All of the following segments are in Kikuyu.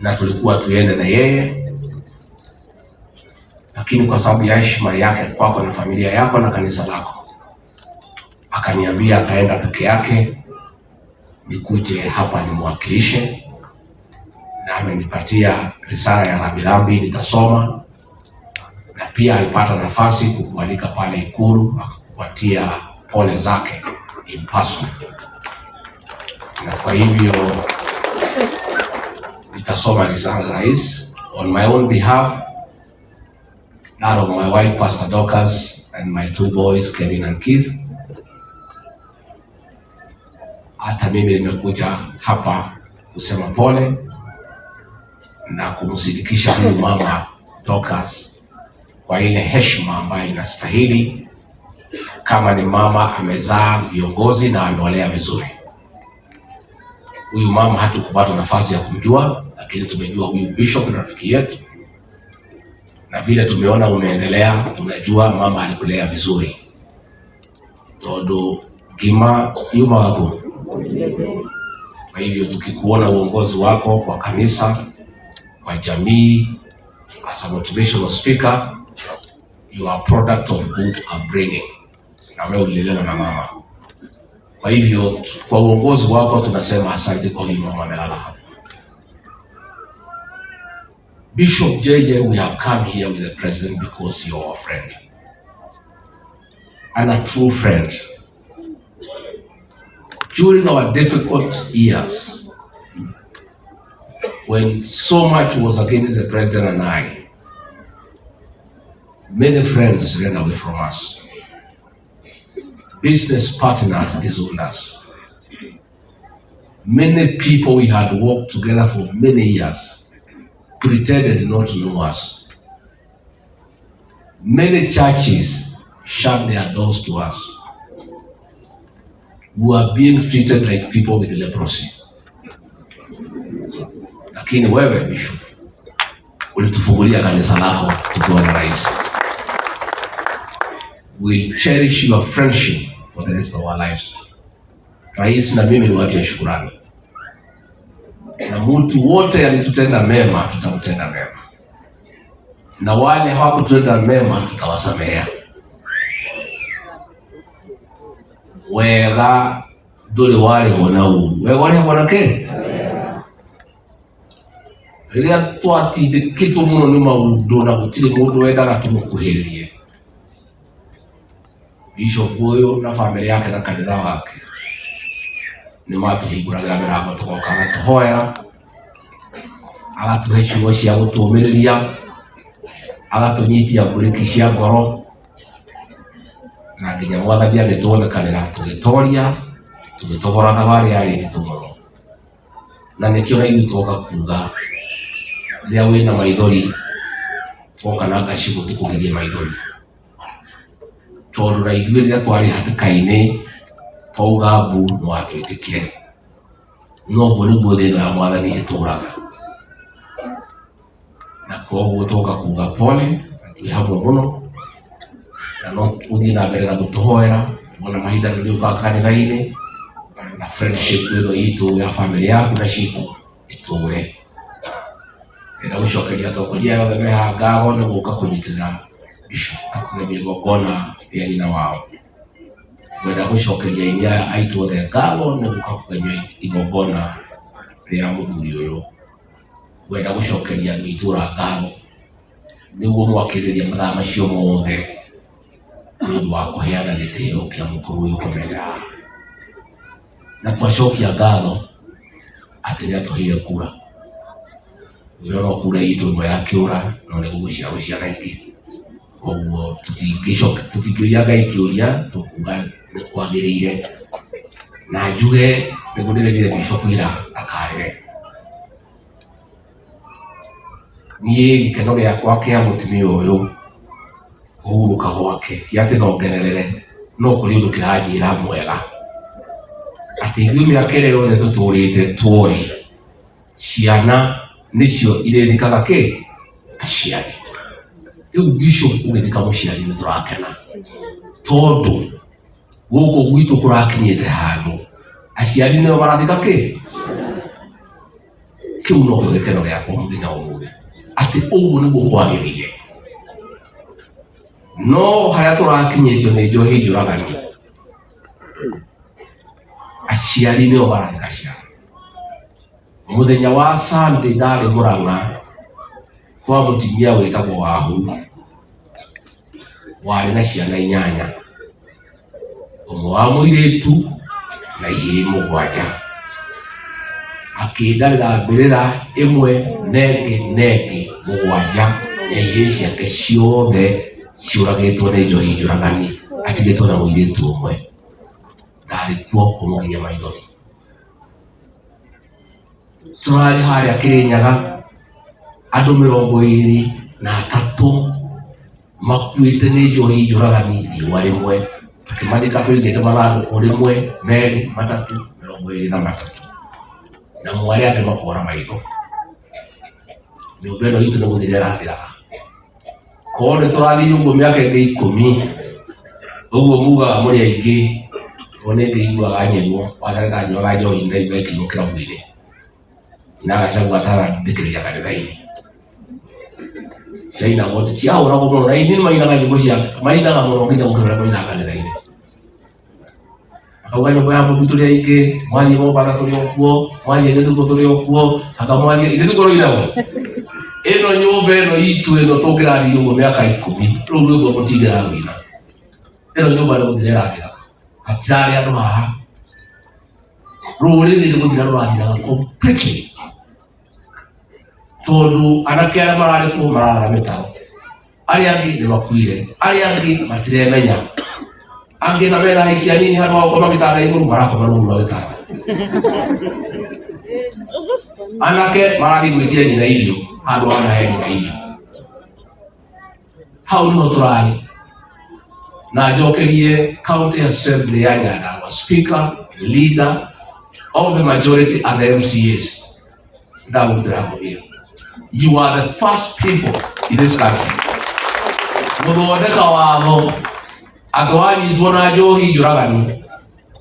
Na tulikuwa tuende na yeye, lakini kwa sababu ya heshima yake kwako na familia yako na kanisa lako, akaniambia ataenda peke yake, nikuje hapa nimwakilishe, na amenipatia risala ya rambirambi nitasoma, na pia alipata nafasi kukualika pale Ikulu akakupatia pole zake in person, na kwa hivyo nitasoma risala ya rais on my own behalf, that of my wife Pastor Dorcas and my two boys Kevin and Keith. Hata mimi nimekuja hapa kusema pole na kumsindikisha huyu mama Dorcas kwa ile heshima ambayo inastahili, kama ni mama amezaa viongozi na amewalea vizuri. Huyu mama hatukupata nafasi ya kumjua, lakini tumejua huyu bishop ni rafiki yetu, na vile tumeona umeendelea, tunajua mama alikulea vizuri. Tondu ngima yuma wako. Kwa hivyo tukikuona uongozi wako kwa kanisa, kwa jamii, as a motivational speaker, you are a product of good upbringing, na wewe ulilelewa na mama. Kwa hivyo kwa uongozi wako tunasema asante kwa huyu mama amelala hapa. Bishop JJ, we have come here with the president because you're our friend and a true friend. During our difficult years, when so much was against the president and I, many friends ran away from us. Business partners disowned us. Many people we had worked together for many years pretended not to know us. Many churches shut their doors to us. We were being treated like people with leprosy. Lakini wewe Bishop ulitufungulia kanisa lako tukiwa na rais. We'll cherish your friendship for the rest of our lives. Rais na mimi ni watu ya shukurani, na mtu wote alitutenda mema tutamtenda mema, na wale hawakutenda mema tutawasamehea. Wega ndũrĩ warĩhwo na ũru, wega ũrĩhagwo na kĩ? Rĩrĩa twatindĩkĩtwo mũno nĩ maũndũ na gũtirĩ mũndũ wendaga tũmũkuhĩrĩrie, Bishop ũyũ na bamĩrĩ yake na kanitha wake nĩ matũhingũragĩra mĩrango tũgoka agatũhoera, agatũhe ciugo cia gũtũũmĩrĩria, agatũnyitia mburĩki cia ngoro, na nginya mwathani agĩtuonekanĩra tũgĩtoria, tũgĩtogora thabarĩ yarĩ nditũ mũno. Na nĩkĩo na ithuĩ twoka kuga rĩrĩa wĩna maithori twoka na ngacibũ tũkũgirie maithori, tondũ na ithuĩ rĩrĩa twarĩ hatĩka-inĩ twauga mbu nĩ watwĩtĩkire. No ũguo nĩguo thĩ ĩno ya mwathani ĩtũraga, na koguo twoka kuga pole na twĩ hamwe mũno, na no ũthiĩ na mbere na gũtũhoera wona mahinda nĩ ũrĩũkaga kanitha-inĩ, na friendship ĩno itũ ya family yaku na citũ ĩtũre. Ndĩrenda gũcokeria atongoria aya othe me haha ngatho nĩ gũka kũnyitĩrĩra bishop na kũgemia igongona rĩa nyina wao. Ngwenda gũcokeria aini aya aitũ othe ngatho nĩ gũka kũgemia igongona rĩa mũthuri ũyũ. Ngwenda gũcokeria andũ a itũra ngatho nĩguo mwakĩrĩria mathaa macio mothe nĩ ũndũ wa kũheana gĩtĩo kĩa mũkũrũ ũyũ kũmenya. Na twacokia ngatho atĩ nĩ atũheire kura. Ĩyo no kura itũ ĩmwe ya kĩũra no nĩ gũgũciarwo ciana ingĩ. Koguo tũtingĩũria Ngai kĩũria tũkuga nĩ kwagĩrĩire. Na njuge nĩguo ndĩrerire Bishop ira ndakarĩre. Niĩ gĩkeno gĩakwa kĩa mũtumia ũyũ kũhurũka gwake ti atĩ no ngenerere, no kũrĩ ũndũ kĩranjĩra mwega, atĩ ithuĩ mĩaka ĩrĩa yothe tũtũrĩte twoĩ ciana nĩcio irĩthikaga kĩ? Aciari. Rĩu Bishop ũgĩthika mũciari nĩ tũrakena, tondũ gũkũ gwitũ kũrakinyĩte handũ aciari nĩo marathika kĩ? Kĩu nokĩo gĩkeno gĩakwa mũthenya wa ũmũthĩ, atĩ ũguo nĩguo kwagĩrĩire. No harĩa tũrakinyĩtio nĩ njohi njũragani, aciari nĩo marathika ciana. Mũthenya wa Sunday ndarĩ Mũrang'a kwa mũtumia wĩtagwo Wahu, warĩ na ciana inyanya, ũmwe wa mũirĩtu na igĩrĩ mũgwanja. Akĩndarĩra mbĩrĩra ĩmwe na ĩngĩ na ĩngĩ mũgwanja ya ihĩĩ ciake ciothe ciũragĩtwo nĩ njohi njũragani, atigĩtwo na mũirĩtu ũmwe. Ndarĩ kuo kũmũgiria maithori. Tũrarĩ harĩa Kĩrĩnyaga andũ 23 makuĩte nĩ njohi njũragani riũa rĩmwe, tũkĩmathika tũigĩte mathandũkũ rĩmwe, merĩ, matatũ, 23, na mwarĩ angĩ makora maitho. Nyũmba ĩno itũ nĩ gũthira ĩrathiraga. Korwo nĩ tũrathiĩ ũguo mĩaka ĩngĩ 10 ũguo mugaga mũrĩ aingĩ, tondũ nĩ ngĩiguaga nyĩmbo kwanza nĩ ndanyuaga njohi ndaigua ĩkĩinũkĩra mwĩrĩ na Gachagua atarandĩkĩrĩria kanitha-inĩ ciainagwo ciahũragwo mũno na aini mainaga nyĩmbo cia mainaga mũno nginya gũkĩra ũrĩa mainaga kanitha-inĩ. Akauga nyũmba ya Mũmbi tũrĩ aingĩ, mwathiĩ Mombatha tũrĩ o kuo, mwathiĩ Gĩthumũ tũrĩ o kuo, anga mwathiĩ ithuĩ tikuo rũinagwo. Ĩno nyũmba ĩno itũ ĩno tũngĩrathiĩ ũguo mĩaka 10 rũu rwĩmbo mũtingĩrarũina. Ĩno nyũmba nĩ gũthira ĩrathira, hatirarĩ andũ haha. Rũrĩrĩ nĩ gũthira rũrathiraga completely, tondũ anake arĩa mararĩ kuo mararara mĩtaro, arĩa angĩ nĩ makuire, arĩa angĩ matiremenya, angĩ na mena ahiki anini handũ ha gũkoma gĩtanda igũrũ marakoma rungu rwa gĩtanda. Anake marathiĩ gwĩtia nyina irio handũ ha mahe nyina irio. Hau niho tũrarĩ. Na njokerie County Assembly ya Nyandarua, Speaker, Leader of the majority and the MCAs, ndamũrutĩra ngũbia. You are the first people in this country gũthondeka watho atĩ wanyitwo na njohi njũragani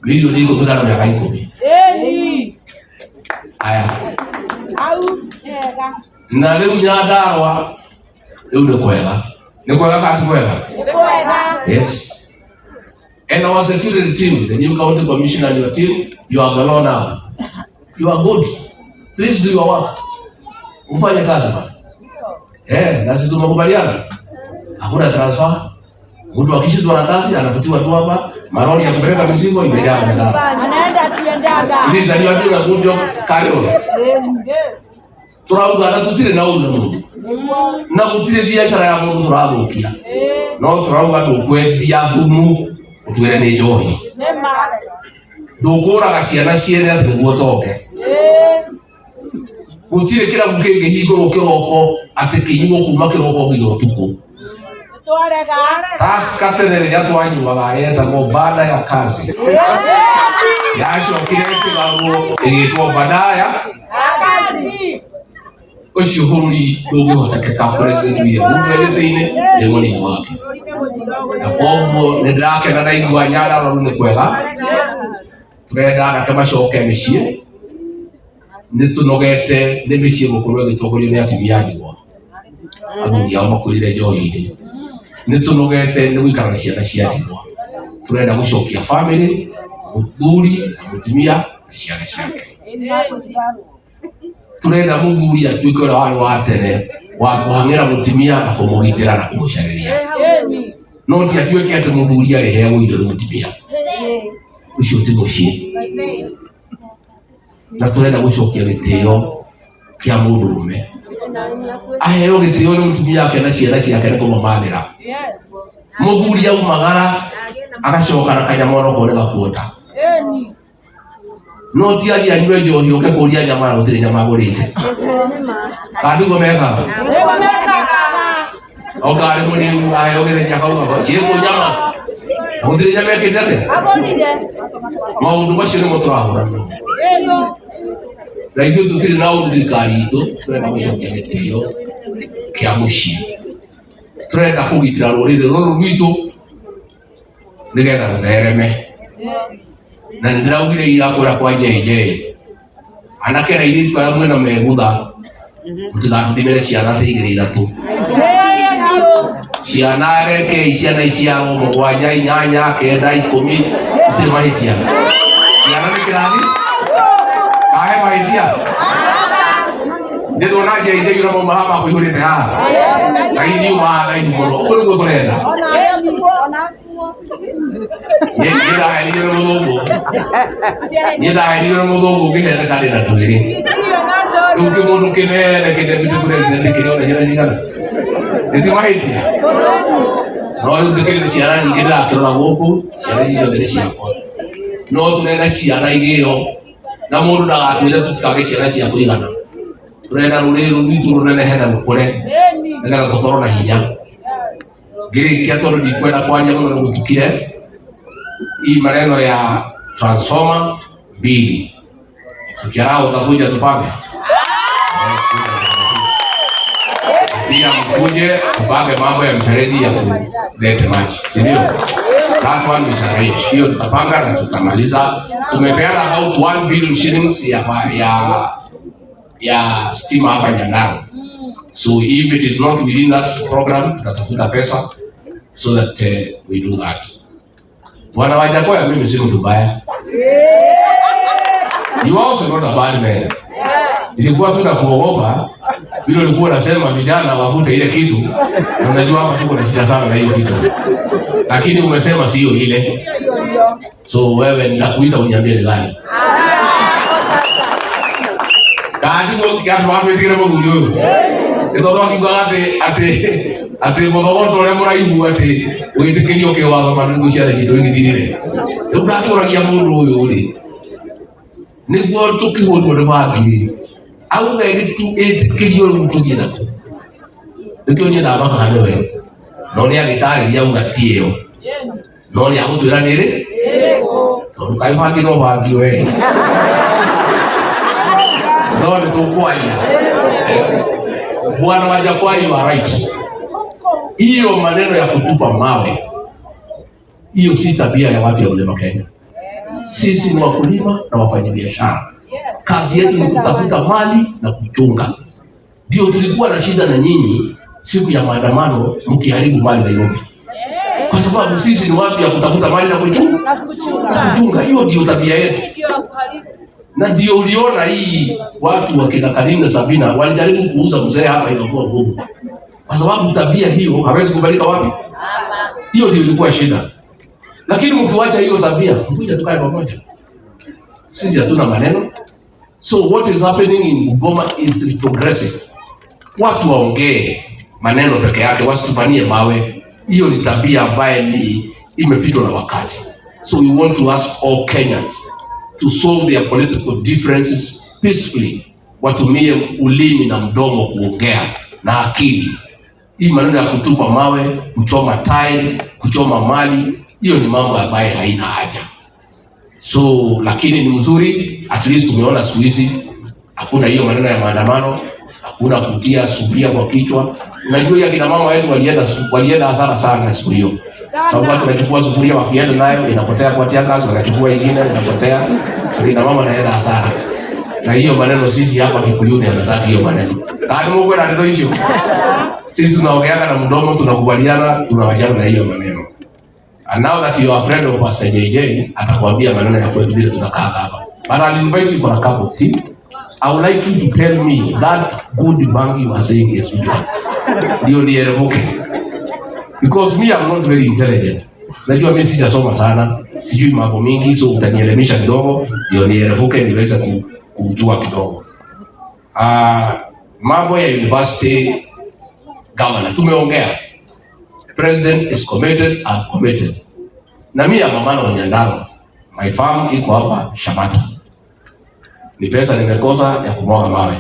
milioni 10 kana mĩaka 10. Aya na rĩu Nyandarua rĩu nĩ kwega, nĩ kwega kana ti kwega? Yes. And our security team, the new county commissioner and your team, you are the law now. You are good. Please do your work. Mfanye kazi bana. Na sisi tumekubaliana. Hakuna transfer. Mtu akishindwa na kazi anafutiwa tu hapa, maroli ya kupeleka mizigo imejaa kwenye gari. Anaenda akiendaga. Please, and you are doing a good job. Carry on. Yes. Turauga na tutire na ũru na mũndũ. Na gũtirĩ biacara ya mũndũ tũrathũkia. No turauga ndũkwendia thumu ũtwĩre nĩ njohi. Ndũkũraga ciana ciene atĩ nĩguo ũtonge. Gũtirĩ kĩrabu kĩngĩhingũrwo kĩroko atĩ kĩnyuo kuma kĩroko nginya ũtukũ. Tusker tene rĩrĩa twanyuaga yetagwo banda ya kazi, yacokire ĩkĩgarũrwo ĩgĩtwo bandaya. Ũcio bũrũri ndũngĩhotekeka President William Ruto e gĩtĩ-inĩ nĩ mũnini wake, na koguo nĩ ndĩrakena ndaigua Nyandarua rĩu nĩ kwega. Tũrenda anake macoke mĩciĩ, nĩ tũnogete nĩ mĩciĩ gũkorwo ĩgĩtongorio nĩ atumia a ndigwa, athuri ao makuĩrĩire njohi-inĩ. Nĩ tũnogete nĩ gũikara na ciana cia ndigwa. Tũrenda gũcokia family, mũthuri na mũtumia na ciana ciake. Tũrenda mũthuri atuĩke ũrĩa warĩ wa tene wa kũhang'ĩra mũtumia na kũmũgitĩra na kũmũcarĩria, no ti atuĩke atĩ mũthuri arĩheagwo irio nĩ mũtumia. Ũcio ti mũciĩ. Na tũrenda gũcokia gĩtĩo kĩa mũndũrũme, aheo gĩtĩo nĩ mũtumia wake na ciana ciake nĩ kũmamathĩra. Mũthuri aumagara agacoka na kanyama onokorwo nĩ gakuota, no ti athiĩ anyue njohi ũke kũria nyama na gũtirĩ nyama agũrĩte. Kana nĩguo mekaga? Oka arĩ mũrĩu aheo gĩthenya akauga ciĩkũ nyama na gũtirĩ nyama ĩkĩte atĩa. Maũndũ macio nĩmo tũrahũrana namo, na ithuĩ tũtirĩ na ũru thirikari itũ. Tũrenda gũcokia gĩtĩo kĩa mũciĩ, tũrenda kũgitĩra rũrĩrĩ rũrũ rwitũ nĩgetha rũthereme. Na nĩ ndĩraugire ira kũrĩa kwa JJ Anake na airĩtu aya mwĩna megutha mũtigatũthimĩre ciana ta igĩrĩ ithatũ. Ciana rekei ciana iciarwo mũgwanja inyanya kenda ikũmi gũtirĩ mahĩtia. Ciana nĩ kĩrathi kahe mahĩtia nĩ ndona JJ ũrĩa mauma haha makũihũrĩte haha ngai niuma haha mũno ũguo nĩguo tũrenda. Niĩ ndahenirio nĩ mũthũngũ, niĩ ndahenirio nĩ mũthũngũ ngĩheneka ndĩ na twĩrĩ. Rĩu kĩmũndũ kĩnene kĩ deputy president kĩrĩ ona ciana cigana nĩti mahĩtia no rĩu ndĩkĩrĩ na ciana nyingĩ ndĩrakĩrora gũkũ ciana ici ciothe nĩ ciakwa no tũrenda ciana igĩo na mũndũ ndagatwĩre tũtikage ciana cia kũigana. Tũrenda rũrĩrĩ rũu rwitũ rũnenehe na rũkũre nĩgetha tũkorwo na hinya. Ngĩrĩkia tondũ ndikwenda kwaria mũno nĩ gũtukire, hii maneno ya transformer mbili sikiarao utakuja tupange pia mkuje tupange mambo ya mfereji ya kuleta maji, si ndio? That one is arrange. Hiyo tutapanga na tutamaliza. Tumepeana about 1 billion shillings ya stima hapa Nyandarua. So if it is not within that program, tunatafuta pesa so that we do that. Bwana Wajackoyah, mimi si mtu mbaya. You are also not a bad man. Ilikuwa tu na kuogopa vile ulikuwa unasema vijana wafute ile kitu, na unajua hapa tuko na shida sana na hiyo kitu, lakini umesema sio ile. So wewe nitakuita uniambie ni gani. Kazi mo kia watu wetikire muthuri uyu nĩ tondũ akiugaga atĩ mũthogoto ũrĩa mũraihu atĩ wĩtĩkĩrio kĩwatho ma nĩguo ciana citũ igĩthirire. Rĩu ndakĩũragia mũndũ ũyũ rĩ, nĩguo tũkĩhũrwo nĩ bangi rĩ, auge ĩtĩkĩrio rĩu tũthiĩ nakũ? Nĩkĩo niĩ ndamakaga nĩwe, no nĩ agĩtarĩria auga ti ĩyo, no nĩ agũtwĩra nĩ rĩ, tondũ kaĩ bangi no bangi we, no nĩ tũkwaria. Bwana Wajackoyah, you are right. Hiyo maneno ya kutupa mawe, hiyo si tabia ya watu ya Mlima Kenya. Sisi ni wakulima na wafanyabiashara. Kazi yetu ni kutafuta mali na kuchunga. Ndio tulikuwa na shida na nyinyi siku ya maandamano mkiharibu mali Nairobi, kwa sababu sisi ni watu ya kutafuta mali na kuchunga, na kuchunga. Hiyo ndio tabia yetu, na ndio uliona hii watu wa kina Karim na Sabina walijaribu kuuza mzee hapa, ikakuwa ngumu, kwa sababu tabia hiyo hawezi kubalika wapi. Hiyo ndio ilikuwa shida. Lakini mkiwacha hiyo tabia, mkuja tukae pamoja. Sisi hatuna maneno. So what is happening in Bungoma is retrogressive. Watu waongee maneno peke yake, wasitupanie mawe. Hiyo ni tabia ambaye ni imepitwa na wakati. So we want to ask all Kenyans to solve their political differences peacefully. Watumie ulimi na mdomo kuongea na akili. Hii maneno ya kutupa mawe, kuchoma tairi, kuchoma mali, hiyo ni mambo ambayo haina haja. So lakini ni mzuri, at least tumeona siku hizi hakuna hiyo maneno ya maandamano, hakuna kutia sufuria kwa kichwa. Unajua ya kina mama wetu walienda hasara sana siku hiyo, sababu watu wanachukua sufuria wakienda nayo inapotea kwa tear gas, wanachukua ingine inapotea, kina mama wanaenda hasara. Na hiyo maneno sisi hapa Kikuyuni hatutaki hiyo maneno. Kama Mungu na ndio hiyo. Sisi tunaongeana na mdomo, tunakubaliana, tunawachana na hiyo maneno. And now that you are a friend of Pastor JJ, atakwambia maneno ya kwetu vile tunakaa hapa. But I'll invite you for a cup of tea. I would like you to tell me that good bank you are saying is which one. Ndio nierevuke. Because me I'm not very intelligent. Najua mimi sijasoma sana, sijui mambo mingi, so utanielimisha kidogo ndio nierevuke niweze kujua kidogo. Mambo ya university governor tumeongea. President is committed, I'm committed. Na mimi ya mama wa Nyandarua, my farm iko hapa Shamata. Ni pesa nimekosa ya kumwaga mawe.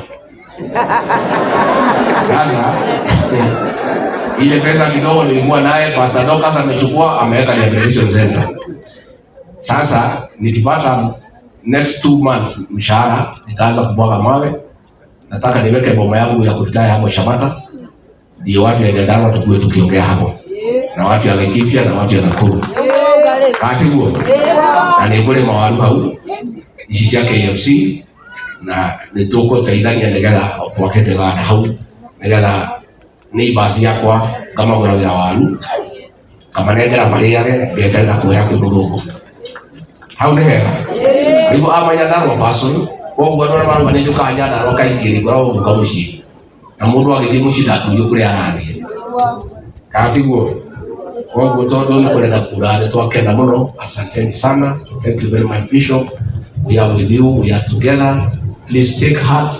Sasa ile pesa kidogo nilikuwa naye Pastor Dorcas amechukua ameweka rehabilitation center. Sasa nikipata next 2 months mshahara nitaanza kumwaga mawe. Nataka niweke boma yangu ya kuretire hapo Shamata. Ndio watu ya Nyandarua tukue tukiongea hapo. Na watu ya Laikipia na watu ya Nakuru. Kati huo. Na ni kule mawaru hau. Ici cia KFC. Na nĩ tũgũteithania nĩgetha twake kĩganda hau, nĩgetha neighbors yakwa ngamagũragĩra waru, ngamanengera marĩage, ngeterera kuoya kwĩ mũthũngũ. Hau nĩ hega. Kwa hivyo ama Nyandarua person, koguo andũ arĩa marauga nĩ njũkaga Nyandarua kaingĩ rĩ, ngoragwo ngĩũka mũciĩ, na mũndũ agĩthiĩ mũciĩ ndakũrio kũrĩa arathiĩ, kana tiguo? Koguo tondũ nĩ kũrenda kura, nĩ twakena mũno. Asanteni sana, thank you very much, Bishop. We are with you, we are together. Please take heart,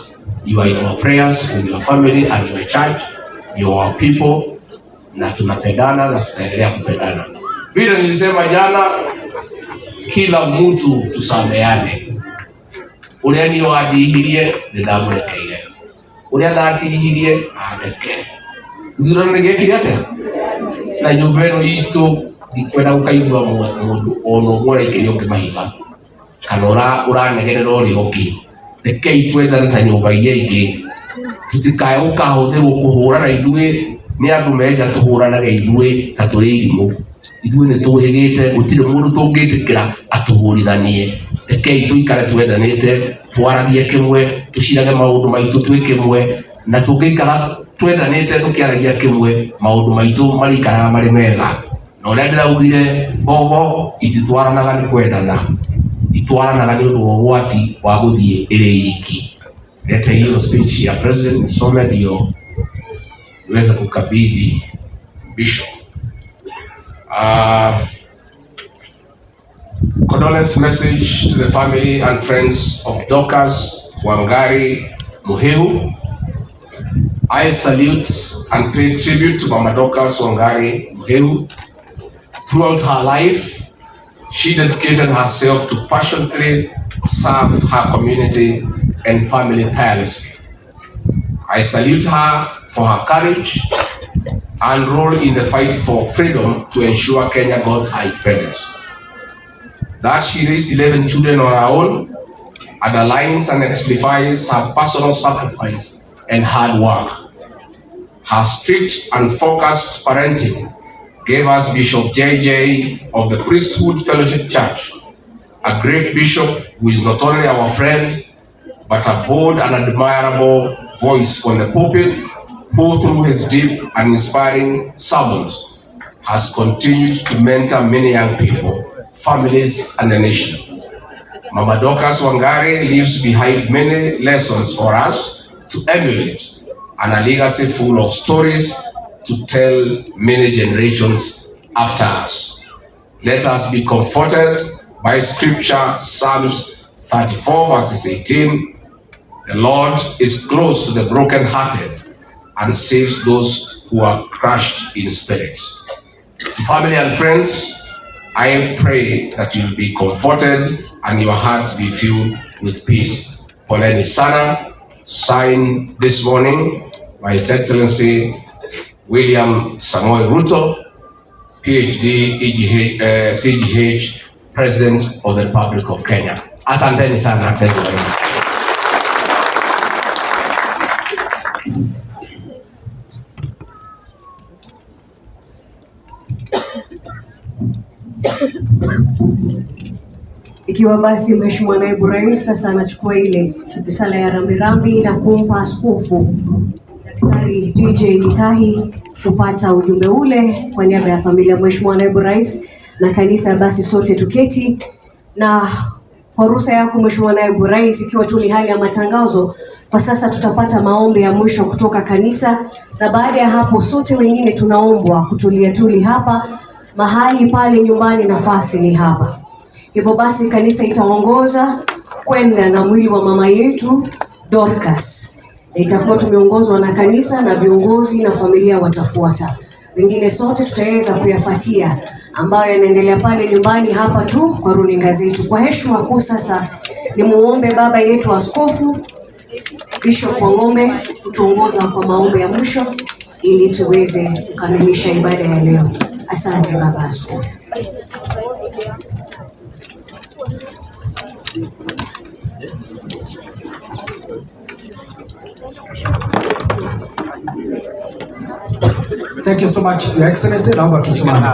you are in our prayers with your family and your church, your people, na tunapendana na tutaendelea kupendana. Vile nilisema jana, kila mtu tusameane. Uria ni wandihirie nĩ ndamũrekeire, uria ndatihirie andeke. Gĩthurano nĩ gĩekire atĩa? Na nyũmba ĩno itũ ndikwenda gũkaigua mũndũ ona ũmwe ũraikĩria ũngĩ mahiga kana ũranegerera ũrĩa ũngĩ. Rekei twendane ta nyũmba iria ingĩ, tutikae gũkahũthĩrwo kũhũrana ithuĩ nĩ andũ menja, tũhũranage ithuĩ ta tũrĩ irimũ. Ithuĩ nĩ tũhĩgĩte, gũtirĩ mũndũ tũngĩtĩkĩra atũhũrithanie. Rekei tũikare twendanĩte, twaragie kĩmwe, tũcirage maũndũ maitũ twĩ kĩmwe, na tũngĩikara twendanĩte tũkĩaragia kĩmwe, maũndũ maitũ marĩikaraga marĩ mega. Na ũrĩa ndĩraugire, mbogo ititwaranaga nĩ kwendana, itwaranaga nĩ ũndũ wa ũgwati wa gũthiĩ ĩrĩ iki. Leta hiyo speech ya president nisome ndio niweze kukabidhi bishop. Condolence message to the family and friends of Dorcas Wangari Muhiu. I salute and pay tribute to Mama Dorcas Wangari Muhiu. Throughout her life, she dedicated herself to passionately serve her community and family tirelessly. I salute her for her courage and role in the fight for freedom to ensure Kenya got her independence. That she raised 11 children on her own underlines and exemplifies her personal sacrifice and hard work. Her strict and focused parenting gave us Bishop JJ of the Priesthood Fellowship Church, a great bishop who is not only our friend, but a bold and admirable voice on the pulpit, who through his deep and inspiring sermons has continued to mentor many young people, families, and the nation. Mama Dorcas Wangari leaves behind many lessons for us to emulate and a legacy full of stories to tell many generations after us. Let us be comforted by scripture, Psalms 34 verses 18. The Lord is close to the brokenhearted and saves those who are crushed in spirit. To family and friends, I pray that you'll be comforted and your hearts be filled with peace. Poleni sana, signed this morning by His Excellency William Samoei Ruto, PhD, EGH, CGH, President of the Republic of Kenya. Asanteni sana. Thank you very much. Ikiwa basi Mheshimiwa Naibu Rais sasa anachukua ile risala ya rambirambi na kumpa Askofu Daktari JJ Gitahi kupata ujumbe ule kwa niaba ya familia. Mheshimiwa Naibu Rais na kanisa, basi sote tuketi, na kwa ruhusa yako Mheshimiwa Naibu Rais, ikiwa tu ni hali ya matangazo, kwa sasa tutapata maombi ya mwisho kutoka kanisa, na baada ya hapo sote wengine tunaombwa kutulia tuli hapa mahali pale nyumbani, nafasi ni hapa. Hivyo basi kanisa itaongoza kwenda na mwili wa mama yetu Dorcas. Na itakuwa tumeongozwa na kanisa na viongozi na familia watafuata. Wengine sote tutaweza kuyafuatia ambayo yanaendelea pale nyumbani hapa tu kwa runinga zetu. Kwa heshima kuu sasa ni muombe baba yetu Askofu Bishop Wang'ombe kutuongoza kwa maombi ya mwisho ili tuweze kukamilisha ibada ya leo. Asante baba Askofu. Thank you so much, Your Excellency. Naomba tusimame.